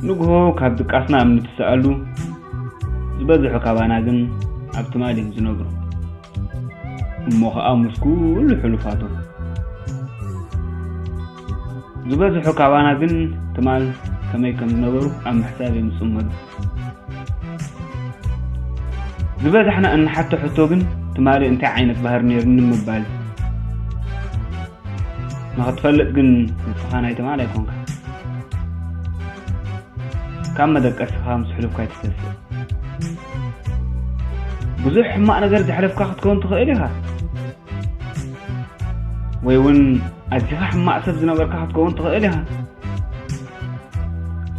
ንግሆ ካብ ድቃስና ኣብ ንትስኣሉ፣ ዝበዝሑ ካባና ግን ኣብ ትማል እዮም ዝነብሩ። እሞ ኸኣ ምስ ኩሉ ሕሉፋቶም። ዝበዝሑ ካባና ግን ትማል ከመይ ከም ዝነበሩ ኣብ ምሕሳብ እዮም ዝጽመዱ። ዝበዛሕና እንሓቶ ሕቶ ግን ትማሊ እንታይ ዓይነት ባህሪ ነይሩኒ ምባል። ንኽትፈልጥ ግን ንስኻ ናይ ትማል ኣይኮንካ። ካብ መደቀስኻ ምስ ሕሉፍካ ኣይትተስእ። ብዙሕ ሕማቕ ነገር ዘሕለፍካ ክትከውን ትኽእል ኢኻ። ወይ እውን ኣዚኻ ሕማቕ ሰብ ዝነበርካ ክትከውን ትኽእል ኢኻ።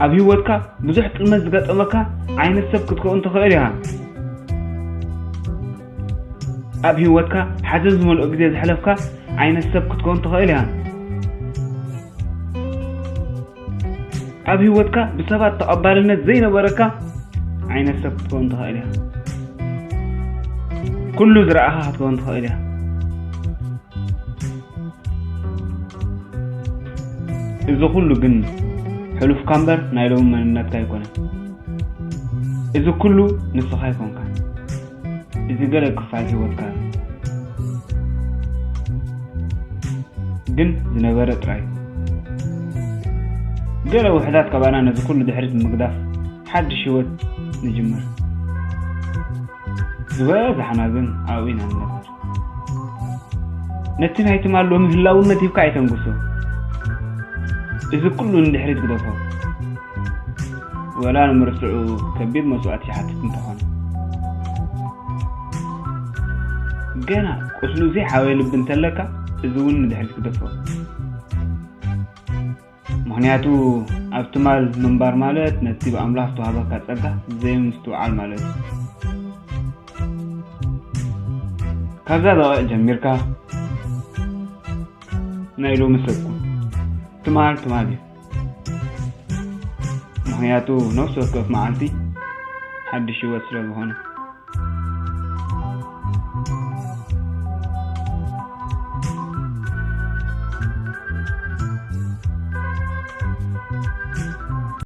ኣብ ህይወትካ ብዙሕ ጥልመት ዝገጠመካ ዓይነት ሰብ ክትከውን ትኽእል ኢኻ። ኣብ ህይወትካ ሓዘን ዝመልኦ ግዜ ዘሕለፍካ ዓይነት ሰብ ክትከውን ትኽእል ኢኻ። ኣብ ህይወትካ ብሰባት ተቐባልነት ዘይነበረካ ዓይነት ሰብ ክትከውን ትኽእል ኢኻ። ኩሉ ዝረኣኻ ክትከውን ትኽእል ኢኻ። እዚ ኩሉ ግን ሕሉፍካ እምበር ናይ ሎሚ መንነትካ ኣይኮነን። እዚ ኩሉ ንስኻ ኣይኮንካ። እዚ ገለ ክፋል ህይወትካ እዩ። ግን ዝነበረ ጥራይ። ገለ ውሕዳት ካባና ነዚ ኩሉ ድሕሪት ብምግዳፍ ሓድሽ ህይወት ንጅምር። ዝበዛሕና ግን ኣብኡ ኢና ንነብር። ነቲ ናይ ትማል ሎሚ ህላውነት ሂብካ ኣይተንግሶ። እዚ ኩሉ ንድሕሪት ግደፎ። ወላ ንምርስዑ ከቢድ መስዋእቲ ይሓትት እንተኾነ። ገና ቁስሉ ዘይሓወየ ልቢ እንተለካ፣ እዚ እውን ንድሕሪት ግደፎ። ምኽንያቱ ኣብ ትማል ምንባር ማለት ነቲ ብኣምላኽ ዝተዋህበካ ጸጋ ዘይምስትውዓል ማለት እዩ። ካብዛ ደቂቕ ጀሚርካ ናይ ሎሚ ሰብ ኩን። ትማል ትማል እዩ። ምኽንያቱ ነፍሲ ወከፍ መዓልቲ ሓድሽ ህይወት ስለ ዝኾነ።